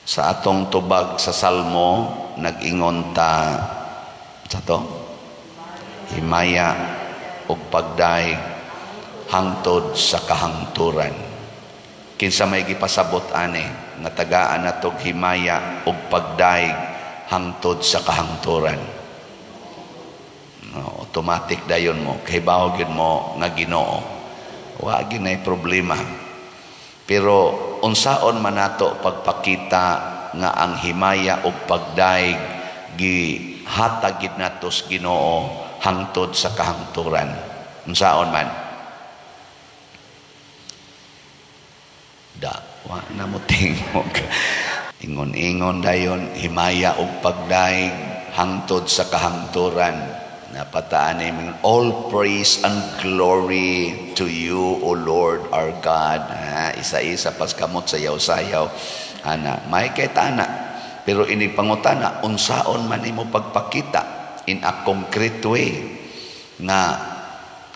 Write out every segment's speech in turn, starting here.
Sa atong tubag sa Salmo, nag-ingon ta sa to himaya ug pagdaig hangtod sa kahangturan. Kinsa may gipasabot ani nga tagaan natog himaya ug pagdaig hangtod sa kahangturan? No, automatic dayon mo kahibaw gyud mo nga Ginoo, wa gyud nay problema. Pero unsaon man nato pagpakita nga ang himaya ug pagdaig gihatag gid nato sa Ginoo hangtod sa kahangturan? Unsaon man? Da wa na mo tingog. Ingon-ingon dayon himaya ug pagdaig hangtod sa kahangturan. Napataan ni all praise and glory to you, O Lord our God. Ha, isa-isa pas kamot sayaw-sayaw. Ana, may kay tana. Pero ini pangutana, unsaon man nimo pagpakita in a concrete way nga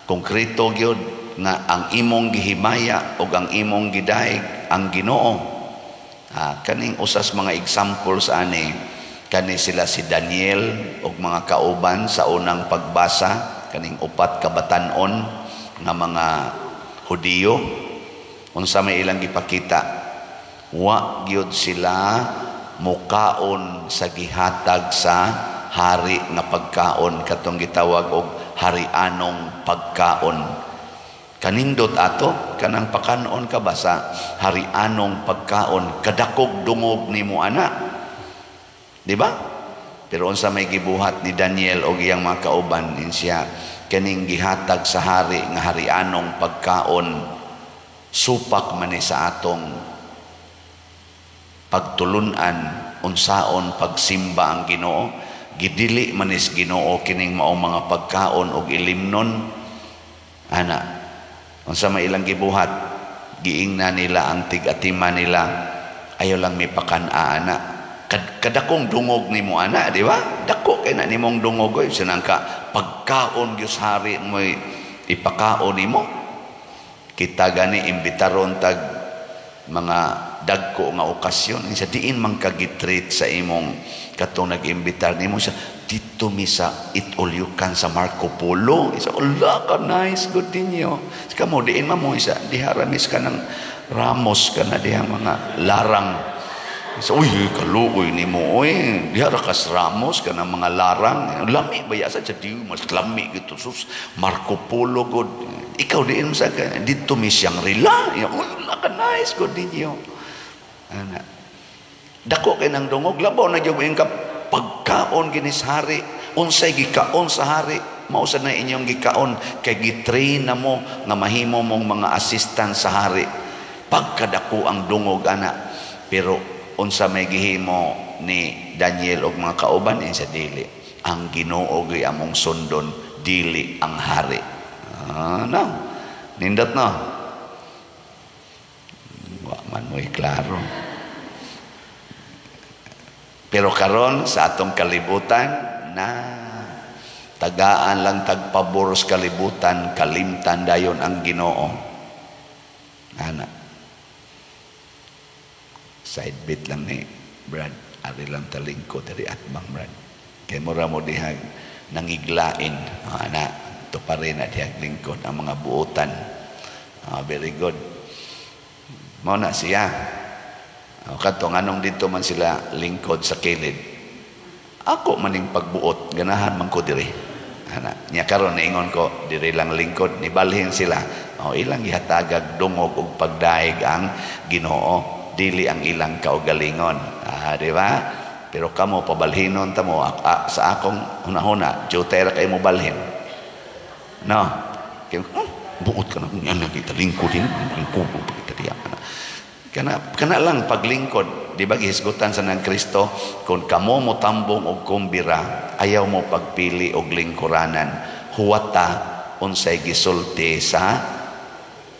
konkreto gyud nga ang imong gihimaya ug ang imong gidaig ang Ginoo. Ha, kaning usas mga examples ani, kani sila si Daniel ug mga kauban sa unang pagbasa, kaning upat ka batan-on nga mga Hudiyo. Unsa may ilang gipakita? Wa gyud sila mukaon sa gihatag sa hari nga pagkaon, katong gitawag og harianong pagkaon. Kanindot ato kanang pakanon ka ba sa harianong pagkaon, kadakog dungog nimo ana, di ba? Pero unsa may gibuhat ni Daniel og iyang mga kauban, siya kaning gihatag sa hari nga harianong pagkaon, supak man ni sa atong pagtulunan unsaon pagsimba ang Ginoo. Gidili man is Ginoo kining maong mga pagkaon og ilimnon ana. Unsa may ilang gibuhat? Giingna nila ang tig-atima nila, ayaw lang may pakan-a ana. Kadakong dungog nimo ana, di ba? Dako kay na nimong dungog oy, sinang ka pagkaon gyud sa hari mo'y ipakaon nimo. Kita gani imbitaron tag mga dagko nga okasyon, sa diin man ka gitreat sa imong katong nag-imbitar nimo sa dito mi sa Eat All You Can sa Marco Polo. Isa, ala ka nice good ninyo. Sa kamo diin man mo isa diha ramis ka ng Ramos ka na diha mga larang. Isa, uy, kaluoy nimo, uy. Diha ra kas Ramos ka ng mga larang. Lami ba yasa sa di mas lami gitu sus Marco Polo good. Ikaw diin sa ka dito mi Shangri-La. Uy, ala ka nice good ninyo. Ana. Dako kay nang dungog, labaw na gyud ka pagkaon ginis hari. Unsay gikaon sa hari, mao sad na inyong gikaon kay gitrain na mo nga mahimo mong mga assistant sa hari. Pagkadako ang dungog ana. Pero unsa may gihimo ni Daniel og mga kauban, sa dili ang Ginoo gyud among sundon, dili ang hari. Ah, no. Nindot no. Wa man mo'y klaro. Pero karon sa atong kalibutan na tagaan lang tagpabor sa kalibutan, kalimtan dayon ang Ginoo. Ana. Side bit lang ni Brad, ari lang talingko diri atbang Brad. Kay mura mo dihag nangiglain, ana, to pa rin na dihag lingkod ang mga buotan. Very good. Mao na siya. O kadto nganong didto man sila lingkod sa kilid. Ako maning pagbuot, ganahan man ko diri. Ana, nya karon niingon ko diri lang lingkod, nibalhin sila. O ilang gihatagag dungog og pagdaig ang Ginoo, dili ang ilang kaugalingon. Ah, di ba? Pero kamo pabalhinon ta mo sa akong hunahuna, jutay ra kay mo balhin. No. Kay buot ka na nya kita lingkod din, lingkod kita diya. Kana kana lang paglingkod, di ba gihisgutan sa nang Kristo, kung kamo mo tambong og kumbira, ayaw mo pagpili og lingkuranan, huwata unsay gisulti sa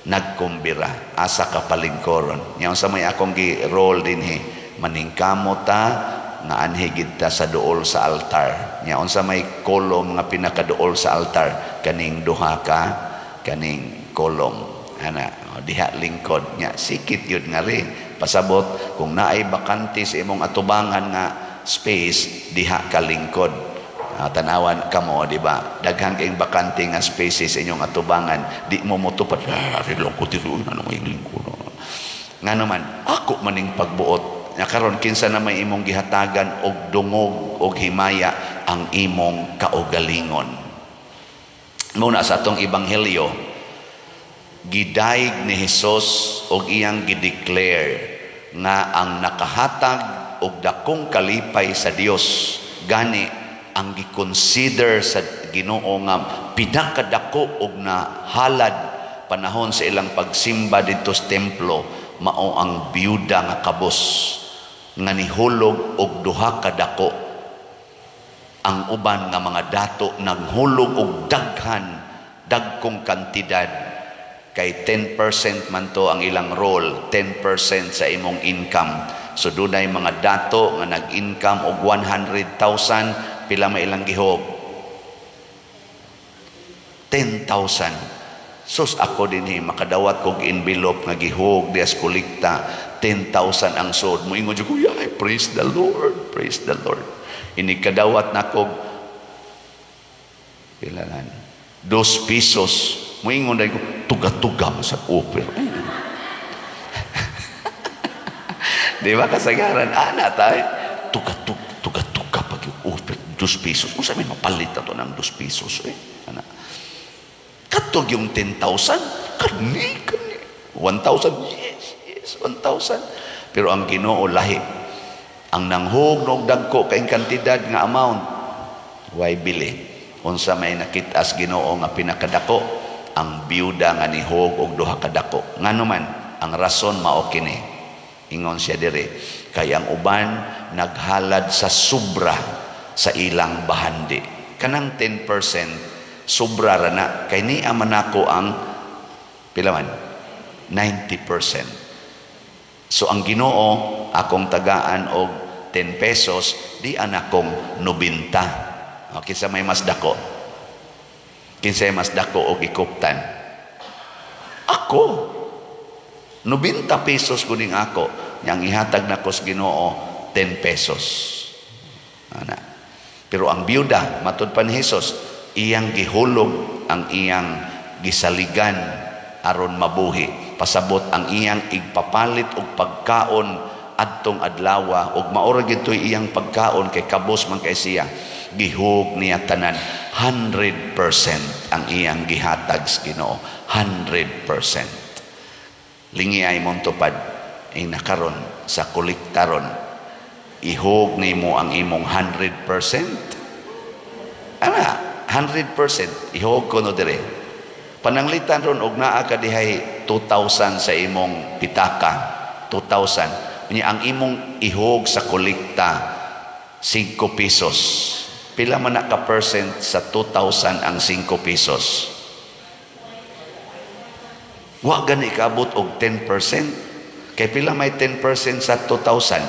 nagkumbira, asa ka palingkoron. Nya unsa may akong gi-roll dinhi, maningkamot ta nga anhi gid ta sa duol sa altar. Nya unsa may kolom nga pinakaduol sa altar, kaning duha ka kaning kolom. Ana, o, diha lingkod nya, sikit yun nga rin. Pasabot kung naay bakante sa imong atubangan nga space, diha ka lingkod. Tanawan kamo, di ba? Daghan kayong bakante nga spaces sa inyong atubangan, di mo motupad. Ah, lang ko dito, ano may lingkod. Nga naman, ako maning pagbuot. Nya karon, kinsa na may imong gihatagan og dungog og himaya? Ang imong kaugalingon. Muna sa atong ebanghelyo, gidayeg ni Hesus og iyang gideclare nga ang nakahatag og dakong kalipay sa Dios, gani ang giconsider sa Ginoo nga pinakadako og nahalad panahon sa ilang pagsimba didto sa templo, mao ang biyuda nga kabos nga nihulog og duha ka dako. Ang uban nga mga dato naghulog og daghan, dagkong kantidad, kay 10% man to ang ilang role, 10% sa imong income. So dunay mga dato nga nag-income og 100,000, pila may ilang gihog? 10,000. Sus, ako dinhi makadawat kog envelope nga gihog dias kolekta, 10,000 ang sud mo, ingon ko, "Ay, praise the Lord, praise the Lord." Inig kadawat na kog pila lan, 2 pesos, moingon dahil ko, "Tuga-tuga mo sa offer." Di ba kasagaran ana tay, tuga-tuga, tuga-tuga pag yung offer, 2 pesos, unsa may mapalit ato ng 2 pesos eh? Ana, katog yung 10,000, kani kani 1,000, yes, 1,000. Pero ang Ginoo lahi. Ang nanghug og dagko kay kantidad nga amount, way bili. Unsa may nakit-as Ginoo nga pinakadako? Ang biyuda nga nihog og duha ka dako. Ngano man? Ang rason mao kini. Ingon siya diri, kay ang uban naghalad sa sobra sa ilang bahandi. Kanang 10%, sobra ra na, kay niya man ako ang pila man? 90%. So ang Ginoo, akong tagaan og 10 pesos, di anakong 90. O, kinsa may mas dako? Kinsa mas dako og ikuptan? Ako. 90 pesos kuning ako. Yang ihatag nako sa Ginoo, 10 pesos. Ana. Pero ang biyuda, matud pa ni Jesus, iyang gihulog ang iyang gisaligan aron mabuhi. Pasabot ang iyang igpapalit og pagkaon adtong adlawa, ug maura gitoy iyang pagkaon kay kabos man kay siya. Gihug niya tanan, 100% ang iyang gihatag sa Ginoo, 100%. Lingi ay montupad ay nakaron sa kolektaron, ihog nimo ang imong 100%. Ana, 100% ihog ko no dire. Pananglitan ron og naa ka dihay 2,000 sa imong pitaka, 2,000 unya ang imong ihog sa kolekta 5 pesos. Pila man na ka percent sa 2,000 ang 5 pesos? Wa gani kaabot og 10%. Kay pila may 10% sa 2,000?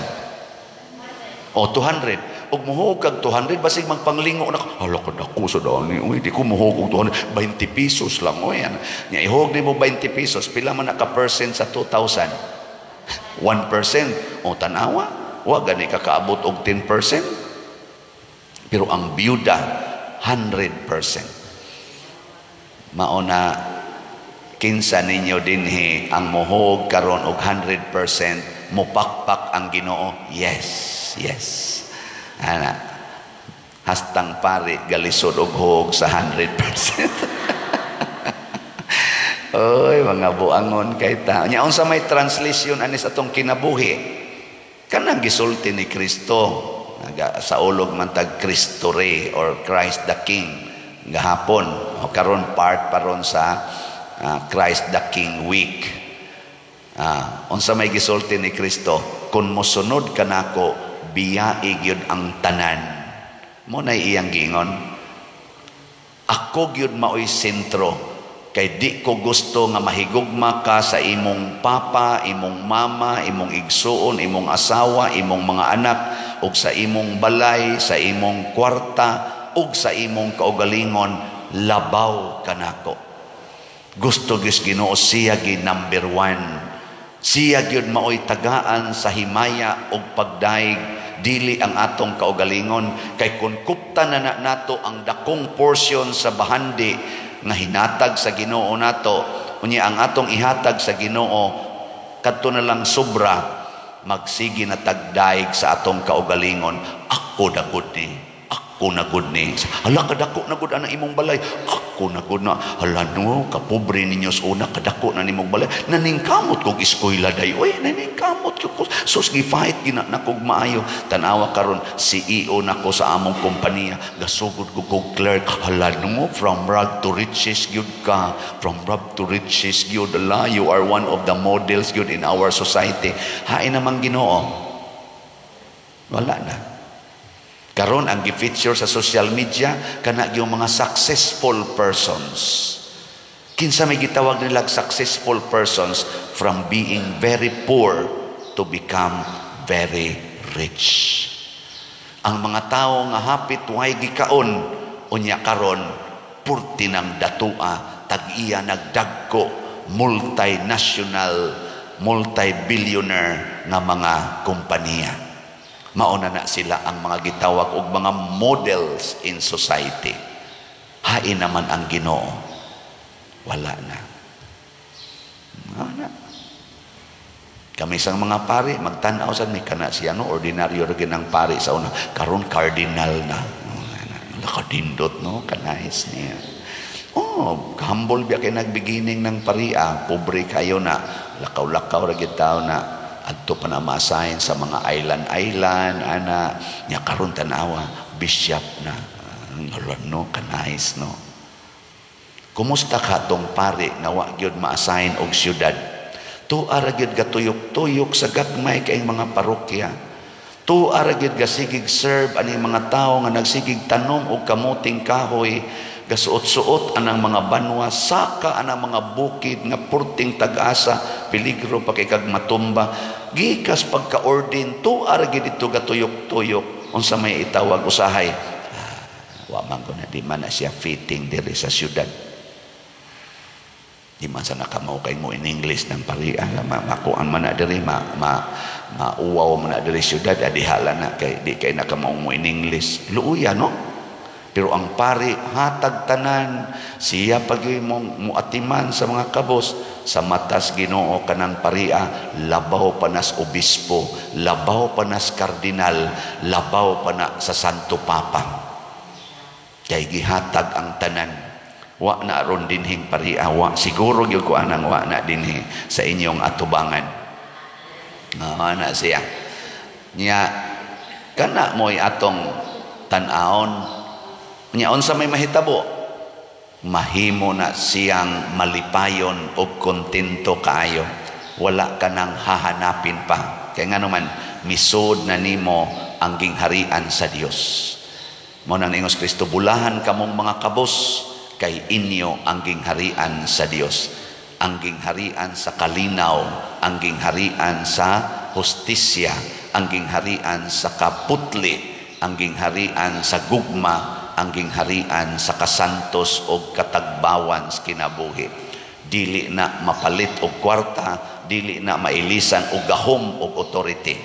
O 200. Og muhog kag 200, basig magpanglingo na, "Hala ka, dako sa dani. Uy, di ko muhog og 200, 20 pesos lang." Oy, yan. Nya ihog nimo 20 pesos, pila man na ka percent sa 2,000? 1%. O tanawa, wa gani ka kaabot og 10%. Pero ang biyuda, 100%. Mao na, kinsa ninyo dinhi ang muhog karon og 100%, mupakpak ang Ginoo? Yes. Ana, hastang pari galisod og hog sa 100%. Oy, mga buangon kay ta. Nya unsa may translation anis atong kinabuhi? Kanang gisulti ni Kristo. Naga sa ulog man tag Kristo Rey or Christ the King gahapon o karon, part paron sa Christ the King Week. Unsa may gisulti ni Kristo? Kung mosunod kanako, biyai gyud ang tanan. Mo na iyang giingon. Ako gyud maoy sentro, kay di ko gusto nga mahigugma ka sa imong papa, imong mama, imong igsuon, imong asawa, imong mga anak, ug sa imong balay, sa imong kwarta, ug sa imong kaugalingon, labaw kanako. Gusto gyud Ginoo siya gi number one. Siya gyud maoy tagaan sa himaya og pagdaig, dili ang atong kaugalingon, kay kung kupta na na nato ang dakong portion sa bahandi nga hinatag sa Ginoo nato, unya ang atong ihatag sa Ginoo kadto na lang sobra, magsige na tagdaig sa atong kaugalingon. "Ako na gud ni, ako na gud ni." "Hala, kadako na gud ana imong balay." "Ako na gud na." "Hala no, kapobre ninyo sa una, kadako na nimong balay." "Naningkamot kog eskwela day. Oy, naningkamot ko. Sus, gi-fight gina na kog maayo. Tanawa karon, CEO na ko sa among kompanya. Gasugod ko kog clerk." "Hala no, from rag to riches gyud ka. From rag to riches gyud. Hala, you are one of the models gyud in our society." Hain naman Ginoo? Wala na. Karon ang gi-feature sa social media kana yung mga successful persons. Kinsa may gitawag nila successful persons? From being very poor to become very rich. Ang mga tao nga hapit way gikaon, unya karon purti ng datua, tag-iya nagdagko, multinational, multi-billionaire nga mga kompanya. Mauna na sila ang mga gitawag og mga models in society. Hain naman ang Ginoo? Wala na. Wala. Kami sang mga pari, magtanaw sa mi kana siya no, ordinaryo ra ang pari sa una. Karon cardinal na. Nakadindot no, kanais niya. Oh, humble biya kay nagbeginning ng paria, pobre kayo na, lakaw-lakaw ra gid tao na, adto pa na ma-assign sa mga island-island ana nya. Karon tanawa, bishop na. Hala no, kanais no. Kumusta ka tong pari nga wa gyud ma-assign og syudad? Tuwa ra gyud gatuyok-tuyok sa gagmay kay mga parokya. Tuwa ra gyud gasigig serve ani mga tawo nga nagsigig tanom og kamuting kahoy, gasuot-suot anang mga banwa, saka anang mga bukid nga purting tag-asa, peligro pa kay kag matumba. Gikas pagka-ordain, tuwa ra gyud ito gatuyok-tuyok. Unsa may itawag usahay? "Ah, wa man ko na, di man na siya fitting diri sa syudad. Di man sa nakamaw kay mo in English ng parian, ma makuan man na diri, ma, ma mauwaw man na diri syudad, adihala na kay di kay nakamaw mo in English." Luuya no. Pero ang pari hatag tanan, siya pag mo muatiman sa mga kabos. Sa matas Ginoo, kanang paria labaw pa nas obispo, labaw pa nas kardinal, labaw pa na sa Santo Papa. Kay gihatag ang tanan. Wa na aron dinhing paria, wa siguro gyud ko anang wa na dinhi sa inyong atubangan. Nga na siya. Nya kana mo'y atong tan-awon. Nya unsa may mahitabo? Mahimo na siyang malipayon og kontento kaayo. Wala ka nang hahanapin pa. Kaya nga naman, misod na nimo ang gingharian sa Dios. Mo nang ingos Kristo, "Bulahan kamong mga kabos, kay inyo ang gingharian sa Dios." Ang gingharian sa kalinaw, ang gingharian sa hustisya, ang gingharian sa kaputli, ang gingharian sa gugma, ang gingharian sa kasantos o katagbawan sa kinabuhi. Dili na mapalit og kwarta, dili na mailisan og gahom og authority.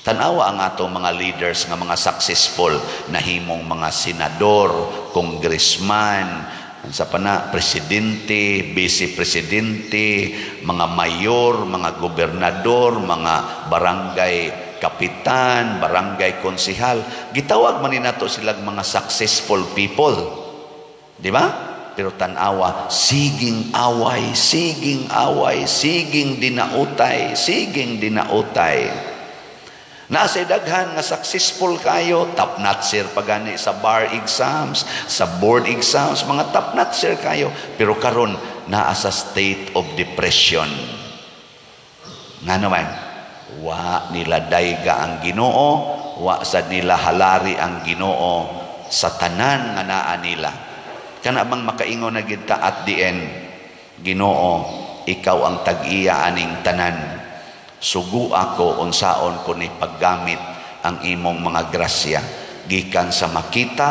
Tanawa ang atong mga leaders nga mga successful, nahimong mga senador, congressman, sa pana, presidente, vice presidente, mga mayor, mga gobernador, mga barangay kapitan, barangay konsehal. Gitawag man ni nato silang mga successful people. Di ba? Pero tanawa, siging away, siging away, siging dinautay, siging dinautay. Nasa daghan nga successful kayo, top notcher pa gani sa bar exams, sa board exams, mga top notcher kayo. Pero karon naa sa state of depression. Nga naman, wa nila dayga ang Ginoo, wa sad nila halari ang Ginoo sa tanan nga naa nila. Kana bang makaingon na gid ta at the end, "Ginoo, ikaw ang tag-iya aning tanan. Sugo ako unsaon ko ni paggamit ang imong mga grasya gikan sa makita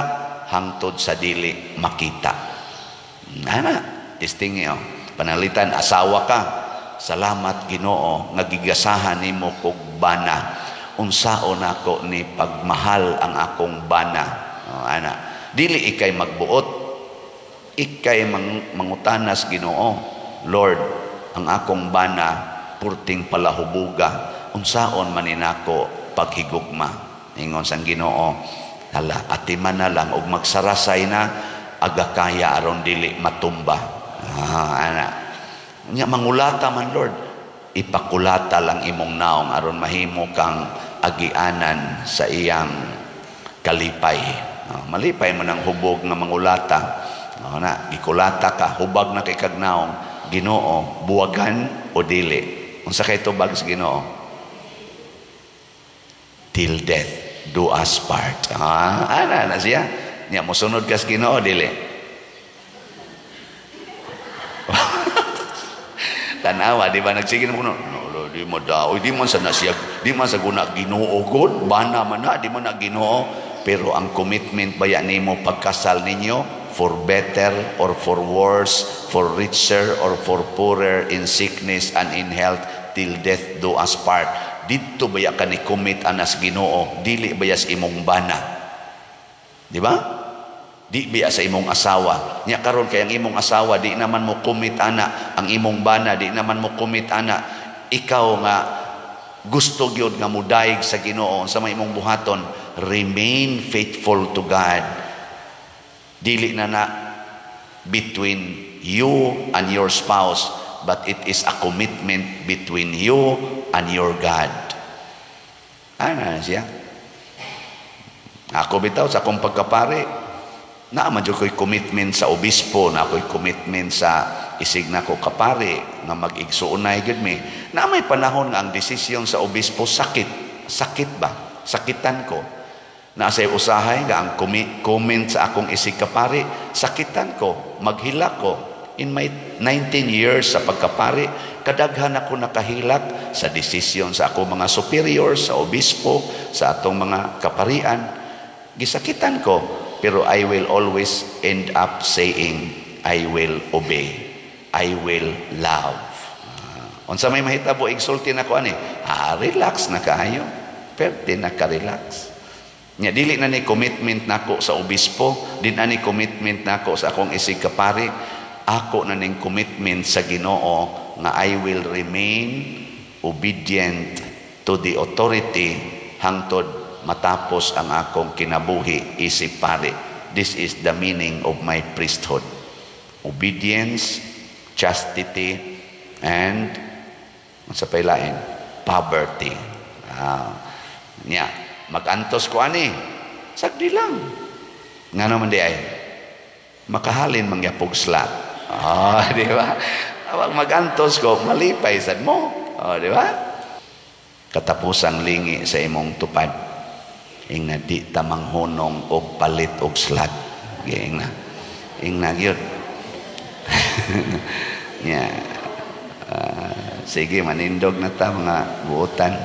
hangtod sa dili makita." Ana. Testing oh. Pananglitan asawa ka. Salamat, Ginoo, nga gigasahan nimo kog bana. Unsaon nako ni pagmahal ang akong bana? Oh, ana. Dili ikay magbuot. Ikay mangutanas Ginoo. Lord, ang akong bana purting palahubuga. Unsaon man nako paghigugma? Ingon sang Ginoo, hala, atiman na lang og magsarasay na aga kaya aron dili matumba. Ah, ana. Nya mangulata man, Lord. Ipakulata lang imong naong aron mahimo kang agianan sa iyang kalipay. Oh, malipay man ang hubog nga mangulata. Oh, na, gikulata ka, hubag na kay kag naong. Ginoo, buwagan o dili? Unsa kay tubag sa Ginoo? Till death do us part. Ah, ana na siya. Nya mosunod ka sa Ginoo, dili? Tanawa, di ba nagsige na mo, no, di mo daw, di man sa na siya, di man sa guna Ginoo god, bana man na, di man na Ginoo, pero ang commitment baya nimo pagkasal ninyo, for better or for worse, for richer or for poorer, in sickness and in health, till death do us part. Didto baya ka ni commit anas Ginoo, dili baya sa imong bana. Di ba? Di biya sa imong asawa. Nya karon kay ang imong asawa di naman mo commit ana, ang imong bana di naman mo commit ana. Ikaw nga gusto gyud nga mudayeg sa Ginoo sa may imong buhaton, remain faithful to God. Dili na na between you and your spouse, but it is a commitment between you and your God. Ana siya. Ako bitaw sa akong pagkapare, naa man jud ko'y commitment sa obispo, naa ko'y commitment sa isig nako kapare nga mag-igsuonay gyud mi. Na may panahon nga ang desisyon sa obispo sakit, sakit ba? Sakitan ko. Naa say usahay nga ang comment sa akong isig kapare, sakitan ko, maghilak ko. In my 19 years sa pagkapare, kadaghan ako nakahilak sa desisyon sa akong mga superiors, sa obispo, sa atong mga kaparian. Gisakitan ko, pero I will always end up saying, I will obey. I will love. Unsa may mahitabo, igsulti nako ani, relax na kaayo. Perte na ka-relax. Nya dili na ni commitment nako sa obispo, di na ni commitment nako sa akong isig kapari, ako na ning commitment sa Ginoo nga I will remain obedient to the authority hangtod matapos ang akong kinabuhi isip pari. This is the meaning of my priesthood. Obedience, chastity, and sa pailain, poverty. Nya, magantos ko ani. Sagdi lang. Nga naman di ay, makahalin mangyapog slat. Oh, di ba? Awag magantos ko, malipay sad mo. Oh, di ba? Katapusang lingi sa imong tupad. Ingna di ta manghunong og palit og slat. Ingna. Ingna gyud. Nya. Sige, manindog na ta mga buotan.